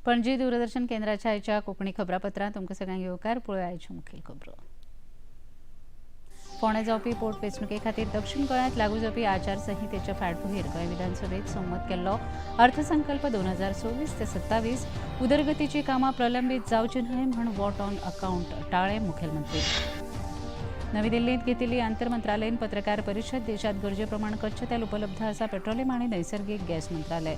पणजी दूरदर्शन केंद्राच्या आयच्या कोंकणी खबरापत्रांत तुमकां सगळ्यांक येवकार. पळोवया आयच्यो मुखेल खबरो. फोंडें जावपी पोट वेंचणुके खातीर दक्षिण गोंयांत लागू जावपी आचारसंहितेच्या फाटभुंयेर गोंय विधानसभेत संमत केल्लो अर्थसंकल्प 2024 ते 27 उदरगतीची कामां प्रलंबीत जावची न्हय म्हूण वोट ऑन अकाउंट टाळ्ळें मुखेलमंत्री. नवी दिल्लींत घेतिल्ली आंतरमंत्रालयीन पत्रकार परिशद. देशात गरजे प्रमाण कच्चें तेल उपलब्ध आसा, पेट्रोलियम आनी नैसर्गिक गॅस मंत्रालय.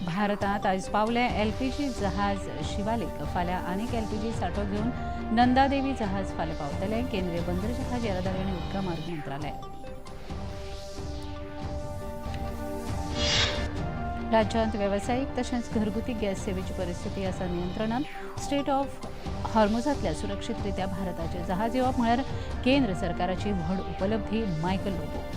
भारतात आयज पावले एलपीजी जहाज शिवालिक. फाल्यां आनीक एलपीजी सांठो घेवन नंदादेवी जहाज फाल्यां पावतले, केंद्रीय बंदर जहाज येरादारी आनी उदका मार्ग मंत्रालय. राज्यांत वेवसायीक तशेंच घरगुती गॅस सेवेची परिस्थिती आसा नियंत्रणात. स्ट्रेट ऑफ हॉर्मुझांतल्या सुरक्षीतरित्या भारताचे जहाज येवप म्हळ्यार केंद्र सरकाराची व्हड उपलब्धी, मायकल लोबो.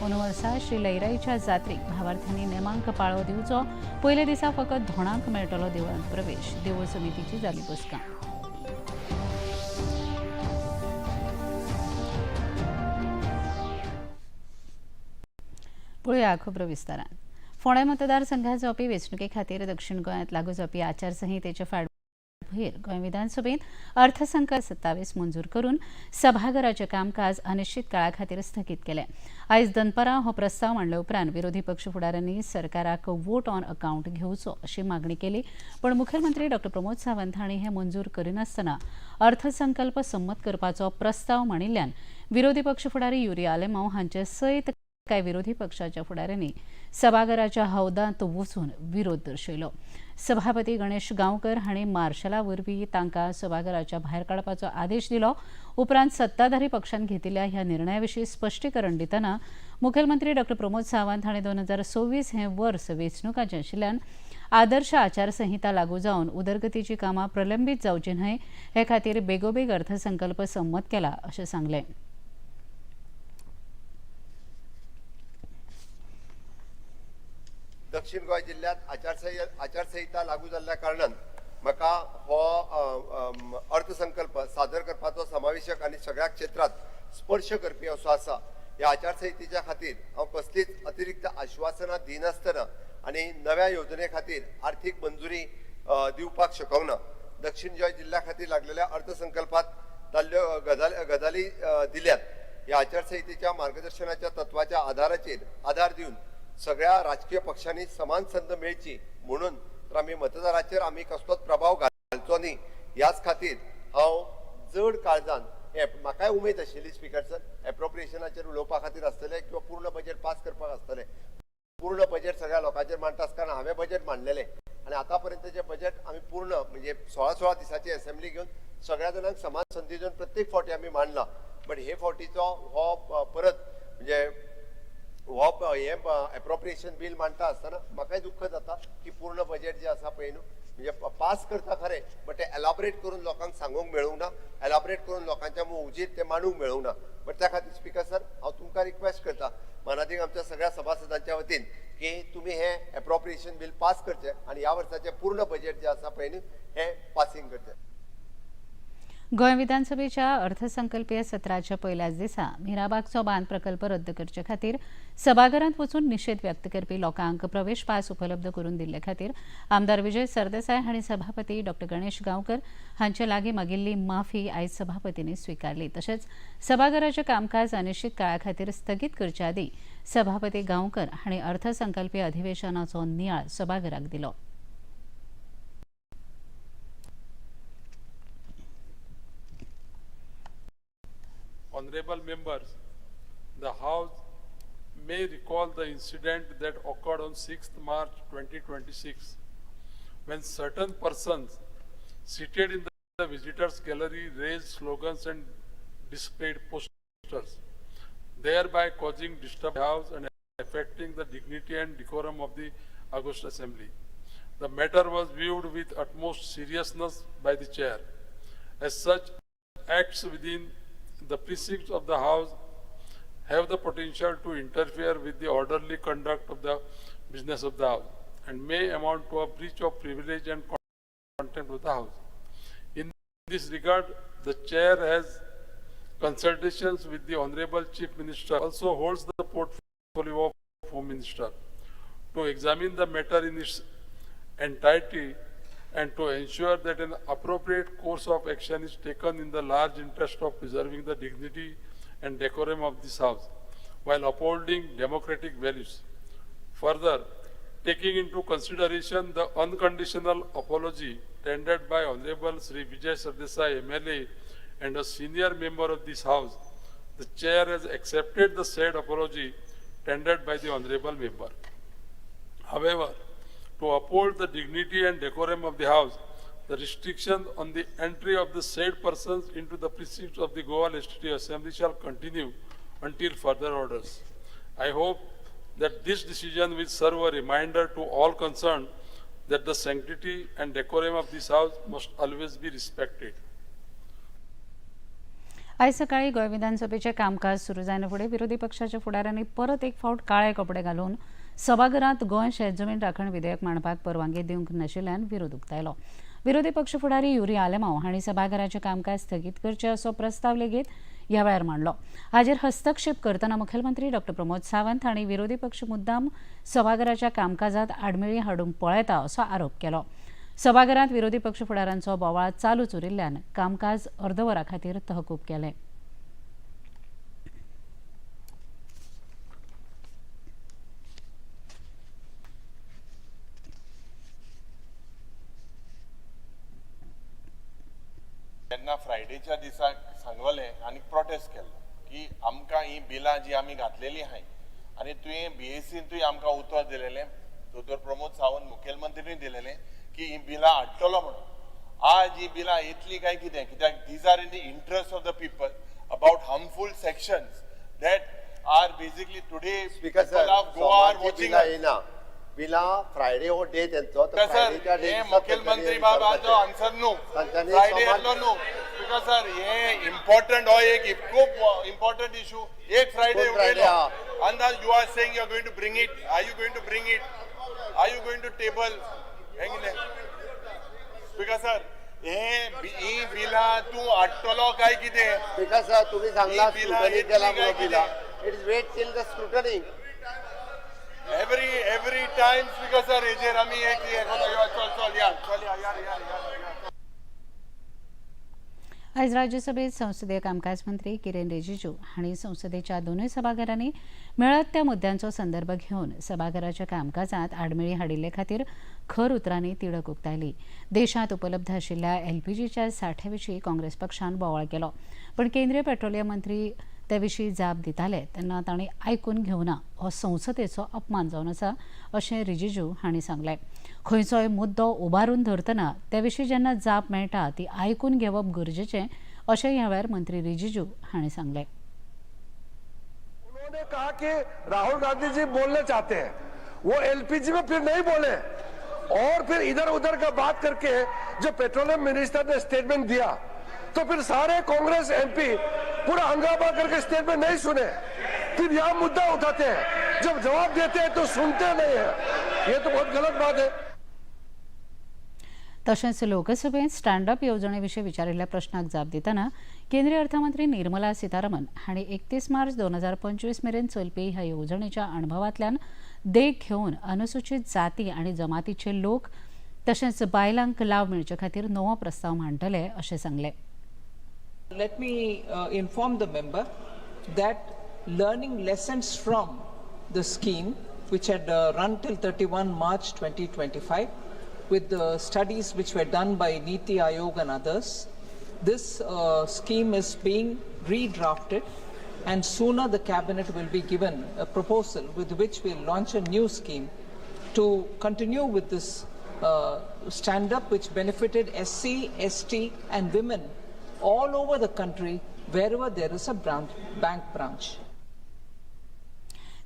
अंदू वर्सा श्री लईराईच्या जात्रेक भावार्थ्यांनी नेमांक पाळो दिवचो. पयल्या दिसा फकत धोणांक मेळटलो देवळांत प्रवेश. देवूळ समितीची जाली बसका. पळोवया खबरो विस्तारान. फोंडें मतदारसंघात जावपी वेंचणुके खातीर दक्षिण गोंयांत लागू जावपी आचारसंहितेच्या फाटभुंयेर गोंय विधानसभेत अर्थसंकल्प 27 मंजूर करून सभाघराचें कामकाज अनिश्चित काळा खातीर स्थगीत केलें. आयज दनपारां हो प्रस्ताव मांडले उपरांत विरोधी पक्ष फुडाऱ्यांनी सरकाराक वोट ऑन अकाउंट घेवचो अशी मागणी केली, पण मुखेलमंत्री डॉ प्रमोद सावंत हांणी हें मंजूर करिनासतना अर्थसंकल्प संमत करपाचो प्रस्ताव मांडिल्ल्यान विरोधी पक्ष फुडारी युरी आलेमाव हांचे सयत कांय विरोधी पक्षाच्या फुडाऱ्यांनी सभाघराच्या हौदांत वचून विरोध दर्शयलो. सभापती गणेश गांवकर हांणी मार्शला वरवीं तांकां सभाघराच्या भायर काडपाचो आदेश दिलो. उपरांत सत्ताधारी पक्षान घेतिल्ल्या ह्या निर्णया विशीं स्पश्टीकरण दितना मुखेलमंत्री डॉ प्रमोद सावंत हांणी 2026 हें वर्स वेंचणुकांचें आशिल्ल्यान आदर्श आचारसंहिता लागू जावन उदरगतीची कामां प्रलंबीत जावची न्हय हे खातीर बेगोबेग अर्थसंकल्प संमत केला अशें सांगलें. दक्षिण गोंय जिल्ल्यांत आचारसंहिता लागू जाल्ल्या कारणान म्हाका हो अर्थसंकल्प सादर करपाचो समावेशक आनी सगळ्या क्षेत्रांत स्पर्श करपी असो आसा. ह्या आचारसंहितेच्या खातीर हांव कसलीच अतिरिक्त आश्वासनां दिनासतना आनी नव्या येवजणे खातीर आर्थीक मंजुरी दिवपाक शकना. दक्षिण गोंय जिल्ल्या खातीर लागलेल्या अर्थसंकल्पात जाल्ल्यो गजाली दिल्यात. ह्या आचारसंहितेच्या मार्गदर्शनाच्या तत्वाच्या आधाराचेर आधार दिवन सगळ्या राजकीय पक्षांनी समान संद मेळची म्हणून तर आमी मतदाराचेर आमी कसलोच प्रभाव घालचो न्ही ह्याच खातीर हांव जड काळजान हे, म्हाकाय उमेद आशिल्ली स्पिकर सर, एप्रोप्रिएशनाचेर उलोवपा खातीर आसतलें किंवा पूर्ण बजेट पास करपाक आसतलें. पूर्ण बजेट सगळ्या लोकांचेर मांडटा आसतना हांवें बजेट मांडलेलें आनी आतां पर्यंतचें बजेट आमी पूर्ण म्हणजे 16 16 दिसाची एसेंब्ली घेवन सगळ्या जाणांक समान संदी दिवन प्रत्येक फावटी आमी मांडला. बट हे फावटीचो हो परत म्हणजे हो हे एप्रोप्रिएशन बील मांडटा आसतना म्हाकाय दुख्ख जाता की पूर्ण बजेट जें आसा पळय न्हू, म्हणजे पास करता खरें, बट ते एलाबरेट करून लोकांक सांगूंक मेळूंक ना, एलाबरेट करून लोकांच्या हुजीर तें मांडूंक मेळूंक ना. बट त्या खातीर स्पिकर सर, हांव तुमकां रिक्वेस्ट करता मानादीक आमच्या सगळ्या सभासदांच्या वतीन की तुमी हें एप्रोप्रिएशन बील पास करचें आनी ह्या वर्साचें पूर्ण बजेट जें आसा पळय न्हू, हें पासींग करचें. गोंय विधानसभेच्या अर्थसंकल्पीय सत्राच्या पयल्याच दिसा मिराबागचो बांद प्रकल्प रद्द करचे खातीर सभाघरांत वचून निशेध व्यक्त करपी लोकांक प्रवेश पास उपलब्ध करून दिल्ले खातीर आमदार विजय सरदेसाय हांणी सभापती डॉ गणेश गांवकर हांचे लागीं मागिल्ली माफी आयज सभापतींनी स्विकारली. तशेंच सभाघराचें कामकाज अनिश्चित काळा खातीर स्थगीत करचे आदीं सभापती गांवकर हांणी अर्थसंकल्पीय अधिवेशनाचो नियाळ सभाघराक दिलो. Honorable members, the House may recall the incident that occurred on 6th March 2026 when certain persons seated in the visitors gallery raised slogans and displayed posters, thereby causing disturbance in the House and affecting the dignity and decorum of the august Assembly. The matter was viewed with utmost seriousness by the chair. As such, acts within the precincts of the House have the potential to interfere with the orderly conduct of the business of the House and may amount to a breach of privilege and contempt of the House. In this regard, the chair has consultations with the Honorable Chief Minister, also holds the portfolio of Home Minister, to examine the matter in its entirety and to ensure that an appropriate course of action is taken in the large interest of preserving the dignity and decorum of this House while upholding democratic values. Further, taking into consideration the unconditional apology tendered by Honorable Sri Vijay Sardesai, MLA, and a senior member of this House, the Chair has accepted the said apology tendered by the Honorable Member. However, to uphold the dignity and decorum of the House, the restriction on the entry of the said persons into the precincts of the Goa Legislative Assembly shall continue until further orders. I hope that this decision will serve a reminder to all concerned that the sanctity and decorum of this House must always be respected. आयज सकाळी गोंय विधानसभेचें कामकाज सुरू जायना फुडें विरोधी पक्षाच्या फुडाऱ्यांनी परत एक फावट काळे कपडे घालून सभाघरांत गोंय शेतजमीन राखण विधेयक मांडपाक परवानगी दिवंक नाशिल्ल्यान विरोध उक्तायलो. विरोधी पक्ष फुडारी युरी आलेमाव हांणी सभाघराचें कामकाज स्थगीत करचें असो प्रस्ताव लेगीत ह्या वेळार मांडलो. हाजेर हस्तक्षेप करतना मुखेलमंत्री डॉ प्रमोद सावंत हांणी विरोधी पक्ष मुद्दाम सभाघराच्या कामकाजात आडमेळी हाडूंक पळयता असो आरोप केलो. सभाघरांत विरोधी पक्ष फुडारांचो बोवाळ चालूच उरिल्ल्यान कामकाज अर्द वरा खातीर तहकूब केलें. तेन्ना फ्रायडेच्या दिसाक सांगलेलें आनी प्रोटेस्ट केल्लो की आमकां ही बिलां जी आमी घातलेली आहाय आनी तुवें बीएसींतूय आमकां उतर दिलेलें, दोतोर प्रमोद सावंत मुखेलमंत्रीनूय दिलेलें की ही बिलां हाडटलो म्हणून. आज ही बिलां येतली काय कितें, कित्याक these are in the interest of the people about harmful sections that are basically today speaker sir, people of Goa are सोमारची watching. बिलां येयना. बिलां फ्रायडे हो डे तेंचो, तर सर, फ्रायडेच्या डे हे दिसा मुखेलमंत्री तेंच्यांनी बाब आजो विचारपाचें. आन्सर न्हू, तांच्यांनी फ्रायडे सोमार- येतलो न्हू. स्पीकर सर, हे इम्पॉर्टंट हो एक खूब इम्पॉर्टंट इशू. एक फ्रायडे कोण Friday उडयलो हा? अंदाज you are saying you are going to bring it. Are you going to bring it? Are you going to table? हें कितें स्पीकर सर, हे ही बिलां तूं हाडटलो काय कितें? स्पीकर सर, तुम्ही सांगला ही बिलां स्क्रुटनी येतली केला काय म्हणून कितें? बिलां, it is wait till the scrutiny. Every time speaker sir हेजेर आमी एक हे करता. चल चल या चल या या या या. आयज राज्यसभेत संसदीय कामकाज मंत्री किरेन रिजिजू हांणी संसदेच्या दोनूय सभाघरांनी मेळत त्या मुद्द्यांचो संदर्भ घेवन सभाघराच्या कामकाजांत आडमेळी हाडिल्ले खातीर खर उतरांनी तिडक उक्तायली. देशांत उपलब्ध आशिल्ल्या एलपीजीच्या साठ्या विशीं काँग्रेस पक्षान बोवाळ केलो, पण केंद्रीय पेट्रोलियम मंत्री ते विशीं जाप दिताले तेन्ना तांणी आयकून घेवना हो संसदेचो अपमान जावन आसा अशें रिजिजू हांणी सांगलें. खंयचोय मुद्दो उबारून धरतना ते विशीं जेन्ना जाप मेळटा ती आयकून घेवप गरजेचें अशें ह्या वेळार मंत्री रिजिजू हांणी सांगलें. उन्होंने कहा कि राहुल गांधी जी बोलना चाहते हैं, वो एलपीजी में फिर नहीं बोले और फिर इधर उधर का बात करके जो पेट्रोलियम मिनिस्टर ने स्टेटमेंट दिया तो फिर सारे कांग्रेस एमपी पूरा हंगामा करके स्टेटमेंट नहीं सुने, फिर यह मुद्दा उठाते हैं, जब जवाब देते हैं तो सुनते नहीं है। ये तो बहुत गलत बात है। तशेंच लोकसभेत स्टँडअप येवजणे विशीं विचारिल्ल्या प्रश्नाक जाप दितना केंद्रीय अर्थमंत्री निर्मला सीतारामन हांणी 31 मार्च 2025 मेरेन चलपी ह्या येवजणेच्या अणभवांतल्यान देख घेवन अनुसूचित जाती आनी जमातीचे लोक तशेंच बायलांक लाव मेळचे खातीर नवो प्रस्ताव मांडटले अशें सांगलें. Let me inform the member that learning lessons from the scheme, which had run till 31 March 2025, with the studies which were done by Niti Aayog and others, this scheme is being redrafted, and sooner the cabinet will be given a proposal with which we'll launch a new scheme to continue with this stand-up which benefited SC, ST and women all over the country wherever there is a branch, bank branch.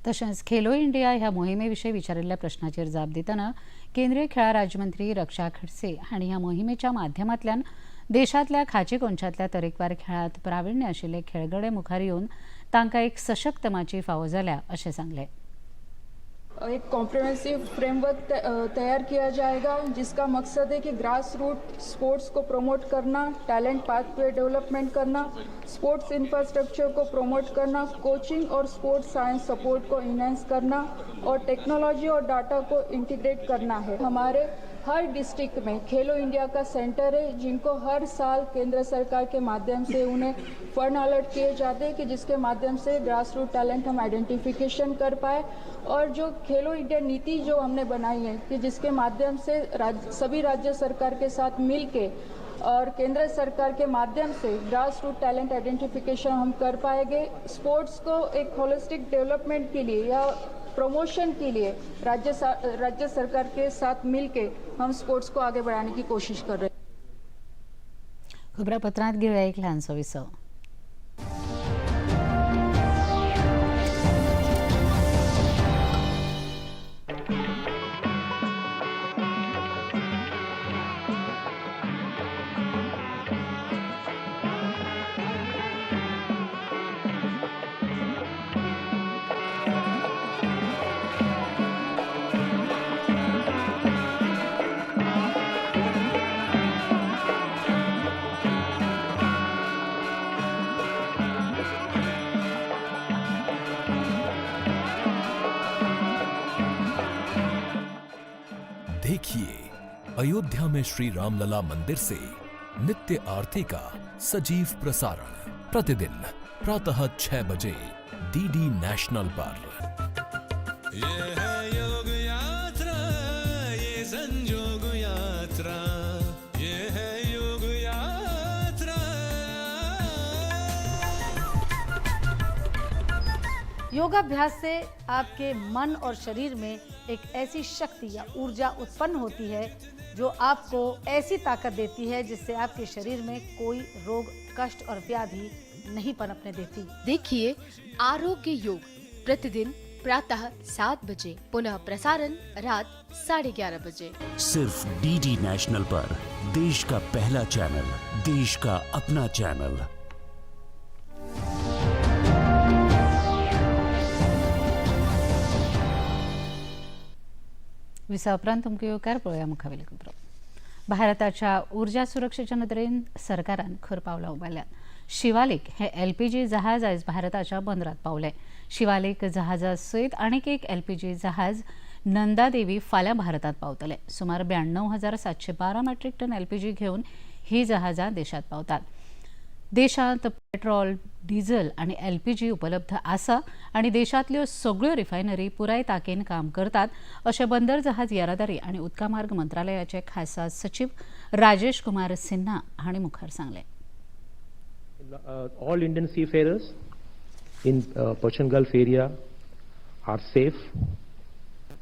तशेंच Khelo India ह्या मोहिमे विशीं विचारिल्ल्या प्रश्नाचेर जाप दितना केंद्रीय खेळां राज्यमंत्री रक्षा खडसे हांणी ह्या मोहिमेच्या माध्यमांतल्यान देशांतल्या खाची कोनशांतल्या तरेकवार खेळांत प्राविण्य आशिल्ले खेळगडे मुखार येवन तांकां एक सशक्त माची फावो जाल्या अशें सांगलें. एक कॉम्प्रिहेंसिव फ्रेमवर्क तैयार किया जाएगा, जिसका मकसद है कि ग्रास रूट स्पोर्ट्स को प्रमोट करना, टैलेंट पाथवे डेवलपमेंट करना, स्पोर्ट्स इंफ्रास्ट्रक्चर को प्रमोट करना, कोचिंग और स्पोर्ट्स साइंस सपोर्ट को इन्हेंस करना और टेक्नोलॉजी और डाटा को इंटीग्रेट करना है। हमारे हर डिस्ट्रिक्ट में खेलो इंडिया का सेंटर है, जिनको हर साल केंद्र सरकार के माध्यम से उन्हें फंड अलॉट किए जाते हैं कि जिसके माध्यम से ग्रास रूट टैलेंट हम आइडेंटिफिकेशन कर पाए। और जो खेलो इंडिया नीति जो हमने बनाई है कि जिसके माध्यम से सभी राज्य सरकार के साथ मिल के और केंद्र सरकार के माध्यम से ग्रास रूट टैलेंट आइडेंटिफिकेशन हम कर पाएंगे। स्पोर्ट्स को एक होलिस्टिक डेवलपमेंट के लिए या प्रमोशन के लिए राज्य सरकार के साथ मिलके हम स्पोर्ट्स को आगे बढ़ाने की कोशिश कर रहे हैं। खबरापत्रांत घेऊया एक ल्हानसो विसव। देखिए अयोध्या में श्री रामलला मंदिर से नित्य आरती का सजीव प्रसारण प्रतिदिन प्रातः 6 बजे डीडी नेशनल पर। ये है योग यात्रा, ये संजोग यात्रा, ये है योग यात्रा। योगाभ्यास से आपके मन और शरीर में एक ऐसी शक्ति या ऊर्जा उत्पन्न होती है जो आपको ऐसी ताकत देती है जिससे आपके शरीर में कोई रोग, कष्ट और व्याधि नहीं पनपने देती। देखिए आरोग्य योग प्रतिदिन प्रातः 7 बजे, पुनः प्रसारण रात 11:30 बजे। सिर्फ डीडी नेशनल पर, देश का पहला चैनल, देश का अपना चैनल। विसा उपरांत तुमकां येवकार। पळोवया मुखावेली खबरो। भारताच्या ऊर्जा सुरक्षेच्या नदरेन सरकारान खर पावलां उबारल्यांत। शिवालिक हे एलपीजी जहाज आयज भारताच्या बंदरात पावलें। शिवालिक जहाजा सयत आनीक एक एलपीजी जहाज नंदादेवी फाल्यां भारतात पावतले। सुमार 92,712 मेट्रीक टन एलपीजी घेवन ही जहाजां देशांत पावतात। देशांत पेट्रोल, डिझल आनी एलपीजी उपलब्ध आसा आनी देशांतल्यो सगळ्यो रिफायनरी पुराय ताकीन काम करतात अशें बंदर जहाज येरादारी आनी उदका मार्ग मंत्रालयाचे खासा सचीव राजेश कुमार सिन्हा हांणी मुखार सांगलें। All Indian seafarers in Persian Gulf area are safe.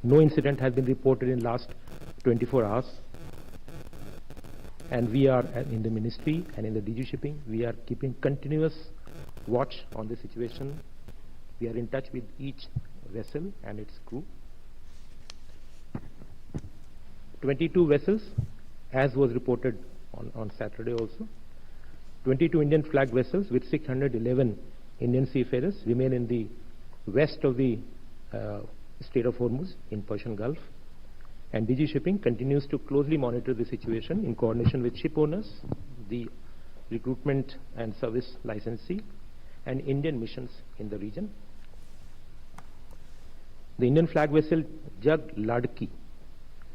No incident has been reported in last 24 hours. And we are in the ministry and in the DG Shipping, we are keeping continuous watch on the situation. We are in touch with each vessel and its crew. 22 vessels, as was reported on Saturday also. 22 Indian flag vessels with 611 Indian seafarers remain in the west of the Strait of Hormuz in Persian Gulf. And DG Shipping continues to closely monitor the situation in coordination with ship owners, the recruitment and service licensee, and Indian missions in the region. The Indian flag vessel Jag Ladki,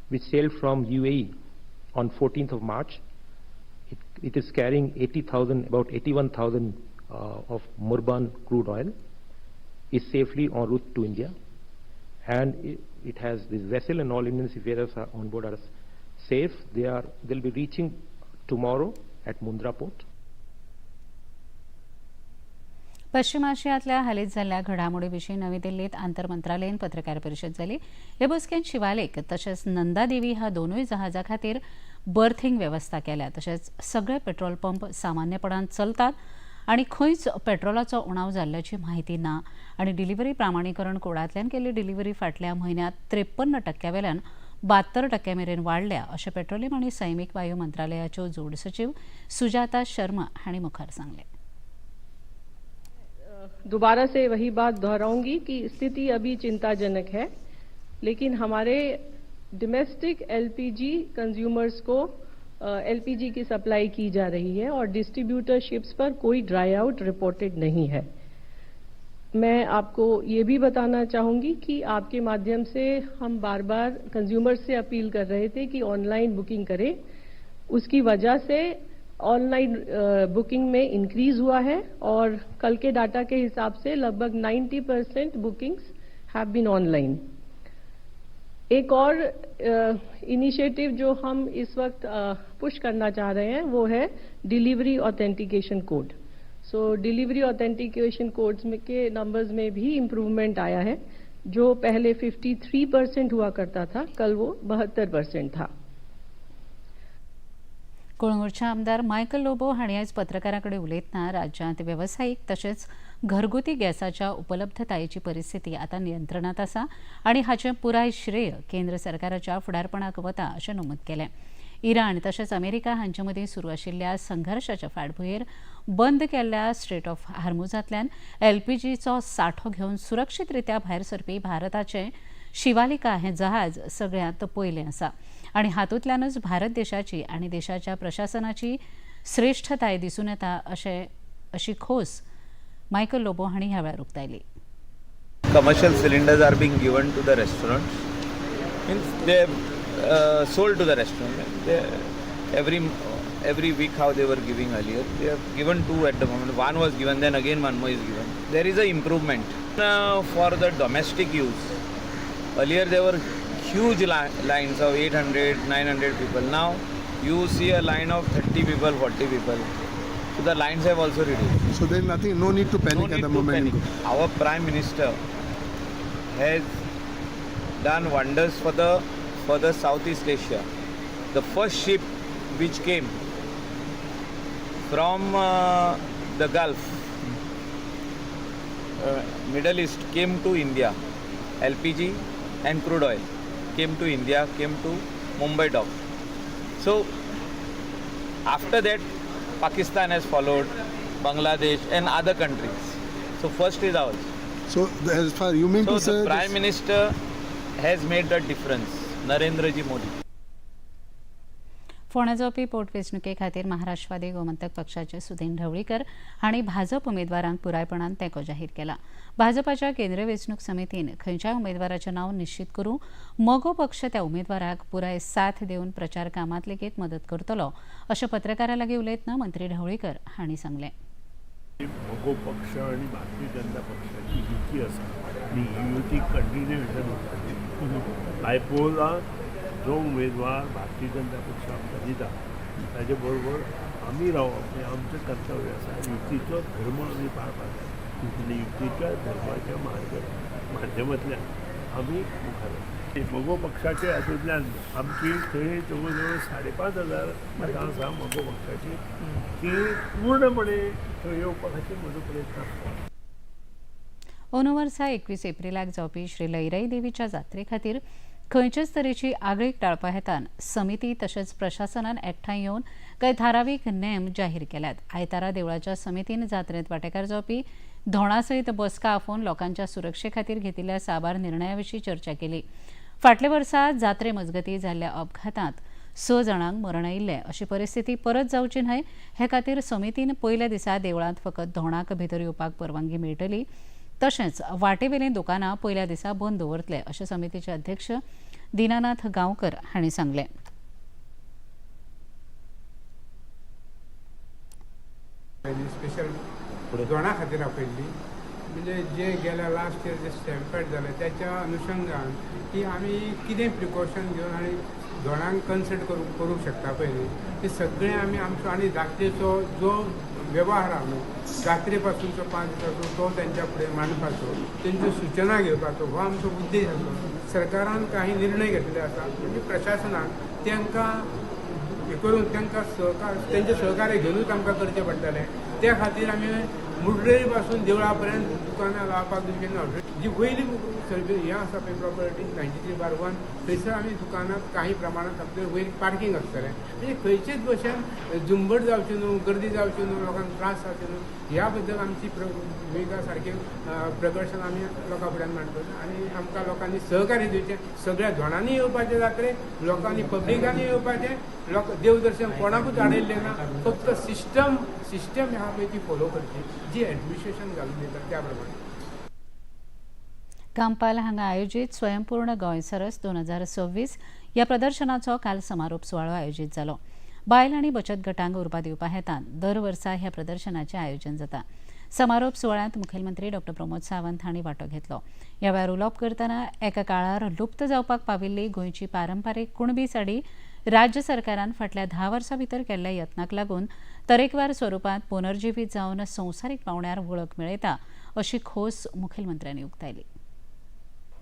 which sailed from UAE on 14th of March, it is carrying about 81,000 of Murban crude oil, is safely en route to India. And it has this vessel and all Indian seafarers are on board are safe. They'll be reaching tomorrow at Mundra port. पश्चिम आशियातल्या हालींच जाल्ल्या घडामोडी विशीं नवी दिल्लीत आंतरमंत्रालयीन पत्रकार परिशद जाली। हे बसकेंत शिवालिक तशेंच नंदादेवी ह्या दोनूय जहाजा खातीर बर्थिंग वेवस्था केल्या। तशेंच सगळे पेट्रोल पंप सामान्यपणान चलतात आनी खंयच पेट्रोलाचो उणाव जाल्ल्याची म्हायती ना आनी डिलिव्हरी प्रामाणीकरण कोडांतल्यान केल्ली डिलिव्हरी फाटल्या म्हयन्यांत 53% वेल्यान 72% मेरेन वाडल्या अशें पेट्रोलियम आनी सैमीक वायू मंत्रालयाच्यो जोड सचीव सुजाता शर्मा हांणी मुखार सांगलें। दोबारा से वही बात दोहराऊंगी कि स्थिति अभी चिंताजनक है। लेकिन हमारे डोमेस्टिक एलपीजी कंज्यूमर्स को एलपीजी की सप्लाई की जा रही है और डिस्ट्रीब्यूटरशिप्स पर कोई ड्राई आउट रिपोर्टेड नहीं है। मैं आपको ये भी बताना चाहूंगी कि आपके माध्यम से हम बार बार कंज्यूमर्स से अपील कर रहे थे कि ऑनलाइन बुकिंग करें। उसकी वजह से ऑनलाइन बुकिंग में इंक्रीज हुआ है और कल के डाटा के हिसाब से लगभग 90% बुकिंग्स have been online. एक और इनिशिएटिव जो हम इस वक्त पुश करना चाह रहे हैं वो है delivery authentication code. So delivery authentication codes में के नंबर्स में भी इम्प्रूवमेंट आया है। जो पहले 53% हुआ करता था, कल वो 72% था। कळंगूटचे आमदार मायकल लोबो हांणी आयज पत्रकारां कडेन उलयतना राज्यांत वेवसायीक तशेंच घरगुती गॅसाच्या उपलब्धतायेची परिस्थिती आतां नियंत्रणांत आसा आनी हाचें पुराय श्रेय केंद्र सरकाराच्या फुडारपणाक वता अशें नमूद केलें। इराण तशेंच अमेरिका हांचे मदीं सुरू आशिल्ल्या संघर्शाच्या फाटभुंयेर बंद केल्ल्या स्ट्रेट ऑफ हार्मुजांतल्यान एलपीजीचो सांठो घेवन सुरक्षीत रित्या भायर सरपी भारताचें शिवालिका हें जहाज सगळ्यांत पयलें आसा आनी हातूंतल्यानूच भारत देशाची आनी देशाच्या प्रशासनाची श्रेष्ठताय दिसून येता अशी खोस मायकल लोबो हांणी ह्या वेळार उक्तायली। Commercial cylinders are being given to the restaurants, means they sold to the restaurant. They, every week how they were giving earlier, they have given two at the moment. One was given, then again one more is given. There is a improvement for the domestic use. Earlier there were huge lines of 800, 900 people. Now you see a line of 30 people, 40 people. So the lines have also reduced. So there is nothing, no need to panic at the moment. Panic. Our Prime Minister has done wonders for the Southeast Asia. The first ship which came from the Gulf, Middle East, came to India. LPG and crude oil came to India, came to Mumbai dock. So after that, Pakistan has followed, Bangladesh and other countries. So first is ours. So as far you mean to say, the Prime Minister has made the difference, Narendra Ji Modi. फोंड्या जावपी पोटवेंचणुके खातीर महाराष्ट्रवादी गोमंतक पक्षाचे सुदीन ढवळीकर हांणी भाजप उमेदवारांक पुरायपणान तेंको जाहीर केला। भाजपाच्या केंद्रीय वेंचणूक समितीन खंयच्याय उमेदवाराचें नांव निश्चीत करूं मगो पक्ष त्या उमेदवाराक पुराय साथ दिवन प्रचार कामांत लेगीत मदत करतलो अशें पत्रकारां लागीं उलयतना मंत्री ढवळीकर हांणी सांगलें। मगो पक्ष आनी भारतीय जनता पक्षाची युती आसा आनी ही युती कंटिन्युएशन वताली। बायपोलाक जो उमेदवार भारतीय जनता पक्ष आमकां दिता ताजे बरोबर आमी रावप हें आमचें कर्तव्य आसा। युतीचो धर्म आमी पाळपाक जाय आनी युतीच्या धर्माच्या माध्यमांतल्यान आमी मुखार वता। मगो पक्षाच्या हातूंतल्यान आमची थंय जवळ जवळ 5,500 मतां आसा मगो पक्षाची, ती पूर्णपणे थंय येवपा खातीर म्हजो प्रयत्न आसता। अंदू वर्सा 21 एप्रिलाक जावपी श्री लईराई देवीच्या जात्रे खातीर खंयचेच तरेची आगळीक टाळपा हेतान समिती तशेंच प्रशासनान एकठांय येवन कांय थारावीक नेम जाहीर केल्यात। आयतारा देवळाच्या समितीन जात्रेंत वांटेकार जावपी धोणा सयत बसका आफोवन लोकांच्या सुरक्षे खातीर घेतिल्ल्या साबार निर्णया विशीं चर्चा केली। फाटल्या वर्सा जात्रे मजगतीं जाल्ल्या अपघातांत 6 जाणांक मरण आयिल्लें। अशी परिस्थिती परत जावची न्हय हे खातीर समितीन पयल्या दिसा देवळांत फकत धोणाक भितर येवपाक परवानगी मेळटली, तशेंच वाटेवेलीं दुकानां पयल्या दिसा बंद दवरतले अशें समितीचे अध्यक्ष दीनानाथ गांवकर हांणी सांगलें। स्पेशल धोणा खातीर आपयल्ली म्हणजे जे गेल्या लास्ट इयर जे स्टॅम्पेड जालें त्याच्या अनुशंगान की आमी कितें प्रिकॉशन घेवन आनी धोणांक कन्सल्ट करूंक शकता पयलीं ते सगळें आमी आमचो आनी जात्रेचो जो व्यवहार आहा न्हू जात्रे पासूनचो 5 दिसाचो तो तेंच्या फुडें मांडपाचो, तेंच्यो सुचना घेवपाचो हो आमचो उद्देश आसलो। सरकारान काही निर्णय घेतले आसा म्हणजे प्रशासनान तांकां हे करून तांकां सहकार तेंचें सहकार्य घेवनूच आमकां करचें पडटलें। त्या खातीर आमी मुडरेरी पासून देवळा पर्यंत दुकानां लावपाक दिवचें ना. जी वयली सर्वीस हें आसा पळय प्रॉपर्टी 93/1 थंयसर आमी दुकानां काही प्रमाणांत आपले वयर पार्कींग आसतलें. म्हणजे खंयचेच भशेन झुंबड जावची न्हू, गर्दी जावची न्हू, लोकांक त्रास जावचे न्हू, ह्या बद्दल आमची भुमिका सारकी प्रकर्शन आमी लोकां फुड्यान मांडटले आनी आमकां लोकांनी सहकार्य दिवचें. सगळ्या धोणांनी येवपाचें जात्रेक, लोकांनी पब्लिकांनी येवपाचें, लोक देवदर्शन कोणाकूच आडयल्लें ना, फक्त सिस्टम सिस्टम ह्या पळय ती फॉलो करची जी एडमिनिस्ट्रेशन घालून दिता त्या प्रमाणे. कांपाल हांगा आयोजीत स्वयंपूर्ण गोंय सरस 2026 ह्या प्रदर्शनाचो काल समारोप सुवाळो आयोजीत जालो. बायल आनी बचत गटांक उर्बा दिवपा हेतान दर वर्सा ह्या प्रदर्शनाचें आयोजन जाता. समारोप सुवाळ्यांत मुखेलमंत्री डॉ प्रमोद सावंत हांणी वांटो घेतलो. ह्या वेळार उलोवप करतना एका काळार लुप्त जावपाक पाविल्ली गोंयची पारंपारीक कुणबी साडी राज्य सरकारान फाटल्या 10 वर्सां भितर केल्ल्या यत्नाक लागून तरेकवार स्वरुपांत पुनर्जिवीत जावन संवसारीक पावंड्यार वळख मेळयता अशी खोस मुखेलमंत्र्यांनी उक्तायली.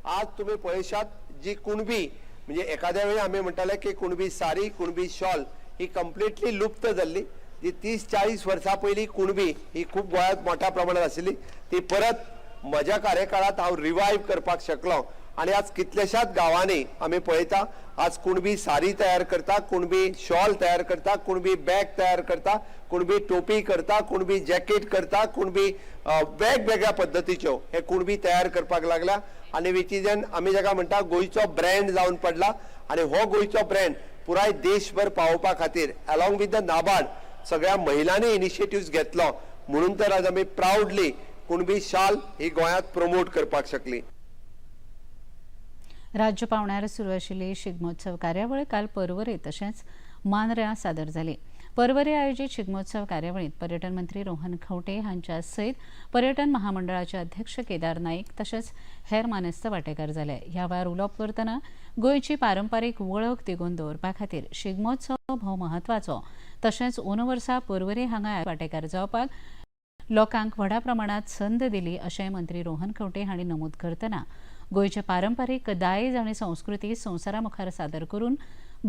आज तुम्ही पळयशात जी कुणबी म्हणजे एखाद्या वेळी आमी म्हणटाले की कुणबी सारी, कुणबी शॉल ही कंप्लिटली लुप्त जाल्ली. जी 30-40 वर्सां पयलीं कुणबी ही खूब गोंयांत मोठ्या प्रमाणात आशिल्ली ती परत म्हज्या कार्यकाळांत हांव रिवायव करपाक शकलो आनी आज कितल्याशाच गांवांनी आमी पळयता आज कुणबी सारी तयार करता, कुणबी शॉल तयार करता, कुणबी बॅग तयार करता, कुणबी टोपी करता, कुणबी जॅकेट करता, कुणबी वेगवेगळ्या पद्दतीच्यो हे कुणबी तयार करपाक लागल्या आनी which is an आमी जाका म्हणटा गोंयचो ब्रँड जावन पडला आनी हो गोंयचो ब्रँड पुराय देशभर पावोवपा खातीर अलॉंग विथ the NABARD सगळ्या महिलांनी इनिशिएटिव्स घेतलो म्हणून तर आज आमी प्रावडली कुणबी शाल ही गोंयांत प्रमोट करपाक शकली. राज्य पावंड्यार सुरू आशिल्ली शिगमोत्सव कार्यावळ काल पर्वरे तशेंच मांद्र्यां सादर जाली. पर्वरे आयोजीत शिगमोत्सव कार्यावळींत पर्यटन मंत्री रोहन खंवटे हांच्या सयत पर्यटन महामंडळाचे अध्यक्ष केदार नाईक तशेंच हेर मानेस्त वांटेकार जाले. ह्या वेळार उलोवप करतना गोंयची पारंपारीक वळख तिगोवन दवरपा खातीर शिगमोत्सव भोव म्हत्वाचो तशेंच अंदू वर्सा पर्वरे हांगा वांटेकार जावपाक लोकांक व्हडा प्रमाणांत संद दिली अशें मंत्री रोहन खंवटे हांणी नमूद करतना गोंयचे पारंपारीक दायज आनी संस्कृती संवसारा मुखार सादर करून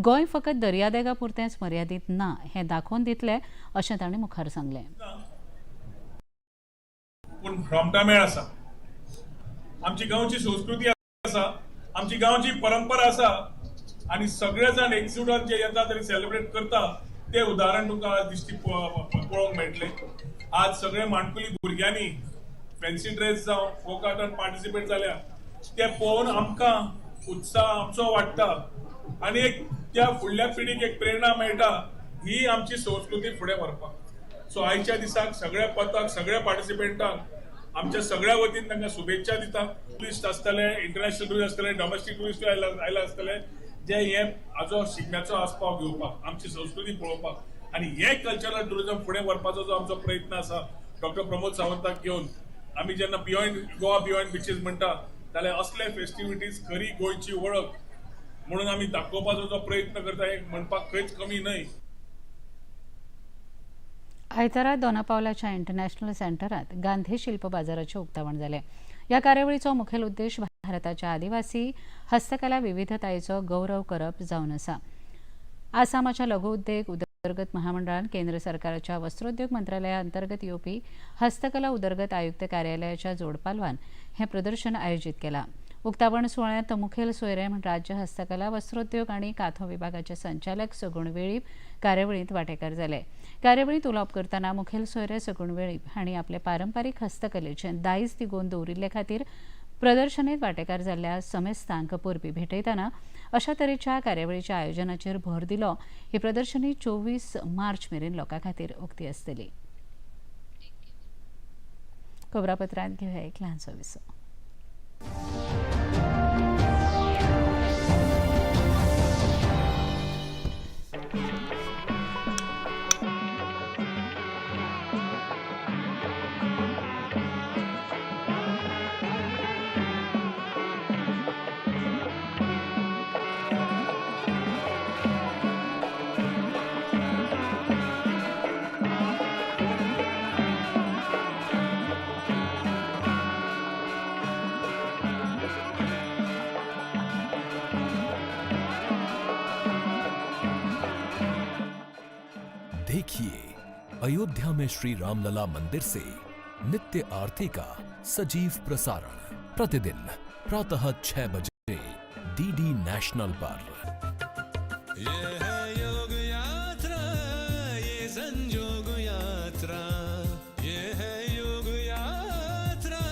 गोंय फकत दर्यादेगा पुरतेंच मर्यादीत ना हें दाखोवन दितले अशें तांणी मुखार सांगलें. पूण रोमटामेळ आसा, आमची गांवची संस्कृती आसा, आमची गांवची परंपरा आसा आनी सगळे जाण एकजुटान जे येतात आनी सेलिब्रेट करता ते उदाहरण तुमकां आज दिश्टी पळोवंक मेळटलें. आज सगळे माणकुली भुरग्यांनी फॅन्सी ड्रेस जावं फोक आर्टान पार्टिसिपेट जाल्या ते पळोवन आमकां उत्साह आमचो वाडटा आनी एक त्या फुडल्या पिढीक एक प्रेरणा मेळटा ही आमची संस्कृती फुडें व्हरपाक. सो आयच्या दिसाक सगळ्या पथक सगळ्या पार्टिसिपेंटांक आमच्या सगळ्या वतीन तांकां शुभेच्छा दिता. टुरिस्ट आसतले, इंटरनॅशनल टुरिस्ट आसतले, डॉमेस्टीक टुरिस्ट आयला आसतले जे हे हाजो शिगम्याचो आस्पाव घेवपाक, आमची संस्कृती पळोवपाक आनी हे कल्चरल टुरिजम फुडें व्हरपाचो जो आमचो प्रयत्न आसा डॉक्टर प्रमोद सावंताक घेवन आमी जेन्ना बियॉन्ड गोवा बियॉन्ड बिचीस म्हणटा जाल्यार असले फेस्टिविटीज खरी गोंयची वळख म्हणून आमी दाखोवपाचो जो प्रयत्न करता हे म्हणपाक खंयच कमी न्हय. आयतारा दोनापावलाच्या इंटरनॅशनल सेंटरात गांधी शिल्प बाजाराचें उक्तावण जालें. ह्या कार्यावळीचो मुखेल उद्देश भारताच्या आदिवासी हस्तकला विविधतायेचो गौरव करप जावन आसा. आसामाच्या लघु उद्देग उदरगत महामंडळान केंद्र सरकाराच्या वस्त्रोद्योग मंत्रालया अंतर्गत येवपी हस्तकला उदरगत आयुक्त कार्यालयाच्या जोडपालवान हें प्रदर्शन आयोजीत केलां. उक्तावण सुवाळ्यांत मुखेल सोयरे म्हण राज्य हस्तकला वस्त्रोद्योग आनी काथो विभागाचे संचालक सगुण वेळीप कार्यावळींत वांटेकार जाले. कार्यावळींत उलोवप करतना मुखेल सोयरे सगुण वेळीप हांणी आपले पारंपारीक हस्तकलेचें दायज तिगोवन दवरिल्ले खातीर प्रदर्शनेत वांटेकार जाल्ल्या समेस्तांक परबीं भेटयतना अशा तरेच्या कार्यावळीच्या आयोजनाचेर भर दिलो. ही प्रदर्शनी 24 मार्च मेरेन लोकां खातीर उक्ती आसतली. खबरापत्रांत घेवया एक ल्हानसो विसव. देखिए अयोध्या में श्री रामलला मंदिर से नित्य आरती का सजीव प्रसारण प्रतिदिन प्रातः 6 बजे डीडी नेशनल पर। ये है योग यात्रा, ये संजोग यात्रा, ये है योग यात्रा।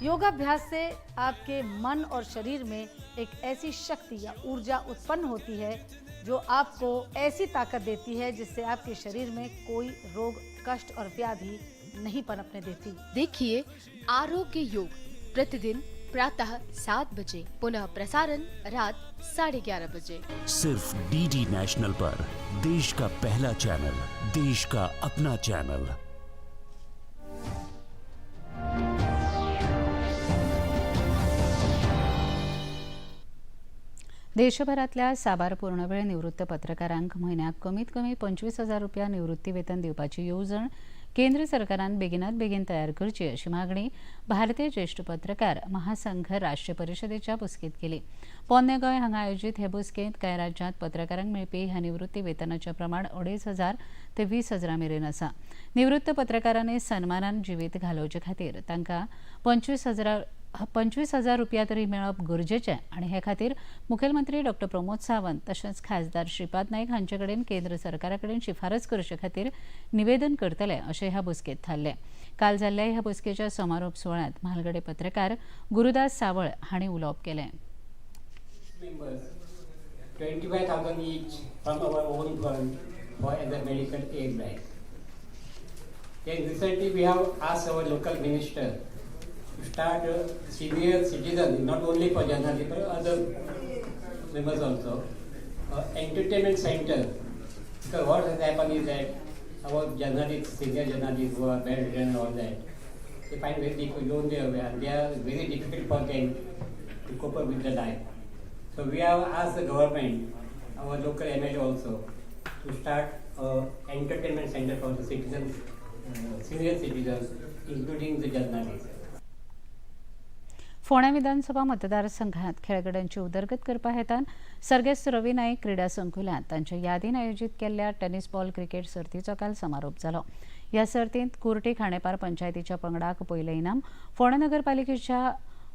योगाभ्यास से आपके मन और शरीर में एक ऐसी शक्ति या ऊर्जा उत्पन्न होती है जो आपको ऐसी ताकत देती है जिससे आपके शरीर में कोई रोग, कष्ट और व्याधि नहीं पनपने देती। देखिए आरोग्य योग प्रतिदिन प्रातः 7 बजे, पुनः प्रसारण रात 11:30 बजे। सिर्फ डीडी नेशनल पर देश का पहला चैनल, देश का अपना चैनल। देशभरातल्या साबार पूर्णवेळ निवृत्त पत्रकारांक म्हयन्याक कमीत कमी 25,000 रुपया निवृत्ती वेतन दिवपाची येवजण केंद्र सरकारान बेगिनात बेगीन तयार करची अशी मागणी भारतीय ज्येष्ठ पत्रकार महासंघ राष्ट्रीय परिषदेच्या बसकेत केली। पोन्ने गोंय हांगा आयोजीत हे बसकेंत कांय राज्यांत पत्रकारांक मेळपी ह्या निवृत्ती वेतनाचें प्रमाण 2,500 ते 20,000 मेरेन आसा। निवृत्त पत्रकारांनी सन्मानान जिवीत घालोवचे खातीर तांकां 25,000 रुपया तरी मेळप गरजेचें आनी हे खातीर मुखेलमंत्री डॉक्टर प्रमोद सावंत तशेंच खासदार श्रीपाद नायक हांचे कडेन केंद्र सरकारा कडेन शिफारस करचे खातीर निवेदन करतले अशें ह्या बसकेंत थारलें। काल जाल्ल्या ह्या बसकेच्या समारोप सुवाळ्यांत म्हालगडे पत्रकार गुरुदास सावळ हांणी उलोवप केलें। 25,000 each from our own fund for as a medical aid bank. Then recently we have asked our local minister to start a senior citizen, not only for journalists but other members also, entertainment center. Because what has happened is that our journalists, senior journalists who are bedridden and all that, they find very difficult, lonely away, and they are very difficult for them to cope up with the life. So we have asked the government, our local MLA also, to start an entertainment center for the citizens, senior citizens, including the journalists. फोंडें विधानसभा मतदारसंघात खेळगड्यांची उदरगत करपा हेतान सर्गेस्त रवी नाईक क्रिडा संकुलांत तांच्या यादीन आयोजीत केल्ल्या टेनिस बॉल क्रिकेट सर्तीचो काल समारोप जालो। ह्या सर्तींत कुर्टी खांडेपार पंचायतीच्या पंगडाक पयलें इनाम, फोंडें नगरपालिकेच्या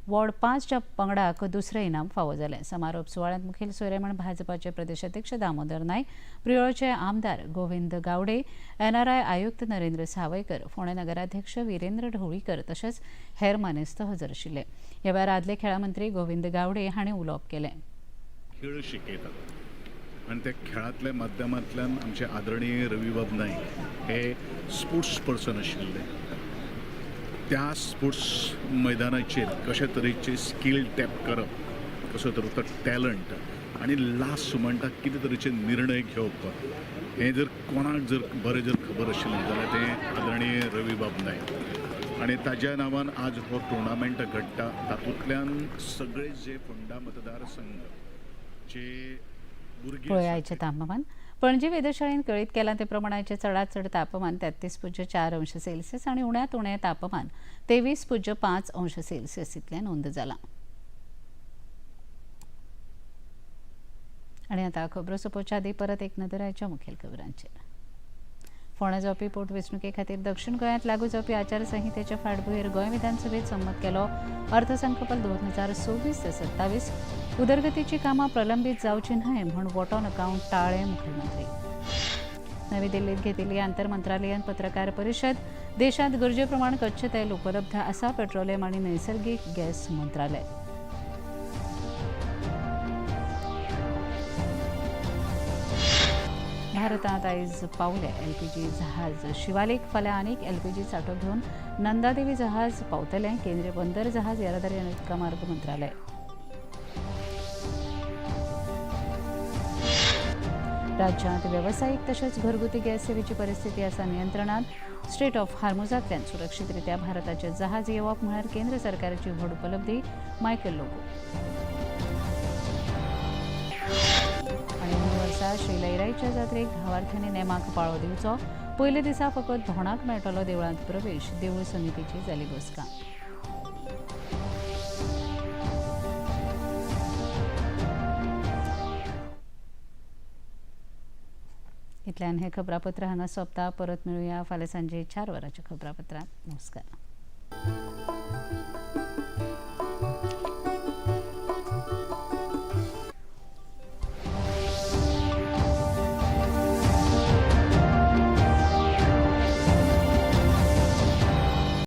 वॉर्ड 5च्या पंगडाक दुसरें इनाम फावो जालें। समारोप सुवाळ्यांत मुखेल सोयरे म्हण भाजपाचे प्रदेशाध्यक्ष दामोदर नायक, प्रियोळचे आमदार गोविंद गावडे, एनआरआय आयुक्त नरेंद्र सावयकर, फोंडें नगराध्यक्ष वीरेंद्र ढवळीकर तशेंच हेर मानेस्त हजर आशिल्ले। ह्या वेळार आदले खेळा मंत्री गोविंद गावडे हांणी उलोवप केलें। खेळ शिकयतात आनी त्या खेळांतल्या माध्यमांतल्यान आमचे आदरणीय रविबाब नायक हे स्पोर्ट्स पर्सन आशिल्ले। त्या स्पोर्ट्स मैदानाचेर कशे तरेचे स्कील टॅप करप, कसो तरेचो टॅलंट आनी लास्ट म्हणटा कितें तरेचे निर्णय घेवप हें जर कोणाक जर बरें जर खबर आशिल्लें जाल्यार तें आदरणीय रविबाब नायक आनी ताज्या नांवान आज हो टुर्नामेंट घडटा। तातूंतल्यान सगळे जे फोंडा मतदारसंघ जे भुरगे पळयाचें तापमान पणजी वेधशाळेन कळीत केलां ते प्रमाणाचें चडांत चड तापमान 33.4 अंश सेल्सियस आनी उण्यांत उणें तापमान 23.5 अंश सेल्सियस इतलें नोंद जालां। आनी आतां खबरो सोंपोवच्या आदीं परत एक नदर आयच्या मुखेल खबरांचेर। फोंडें जावपी पोटवेंचणुके खातीर दक्षिण गोंयांत लागू जावपी आचारसंहितेच्या फाटभुंयेर गोंय विधानसभेत संमत केलो अर्थसंकल्प 2026 ते 27। उदरगतीची कामां प्रलंबीत जावची न्हय म्हूण वोट ऑन अकाउंट टाळ्ळें मुखेलमंत्री। नवी दिल्लीत घेतिल्ली आंतरमंत्रालयीन पत्रकार परिशद, देशांत गरजे प्रमाण कच्चें तेल उपलब्ध आसा, पेट्रोलियम आनी नैसर्गिक गॅस मंत्रालय। भारतात आयज पावले एलपीजी जहाज शिवालिक, फाल्यां आनीक एलपीजी सांठो घेवन नंदादेवी जहाज पावतलें, केंद्रीय बंदर जहाज येरादारी आनी उदका मार्ग मंत्रालय। राज्यांत वेवसायीक तशेंच घरगुती गॅस सेवेची परिस्थिती आसा नियंत्रणात, स्ट्रेट ऑफ हार्मुजांतल्यान सुरक्षीतरित्या भारताचें जहाज येवप म्हळ्यार केंद्र सरकाराची व्हड उपलब्धी, मायकल लोबो। आनी अंदू वर्सा श्री लयराईच्या जात्रेक भावार्थ्यांनी नेमाक पाळो दिवचो, पयले दिसा फकत धोणाक मेळटलो देवळांत प्रवेश, देवूळ समितीची जाली बसका। इतल्यान हें खबरापत्र हांगा सोंपता. परत मेळुया फाल्यां सांजे 4 वरांच्या खबरापत्रांत. नमस्कार.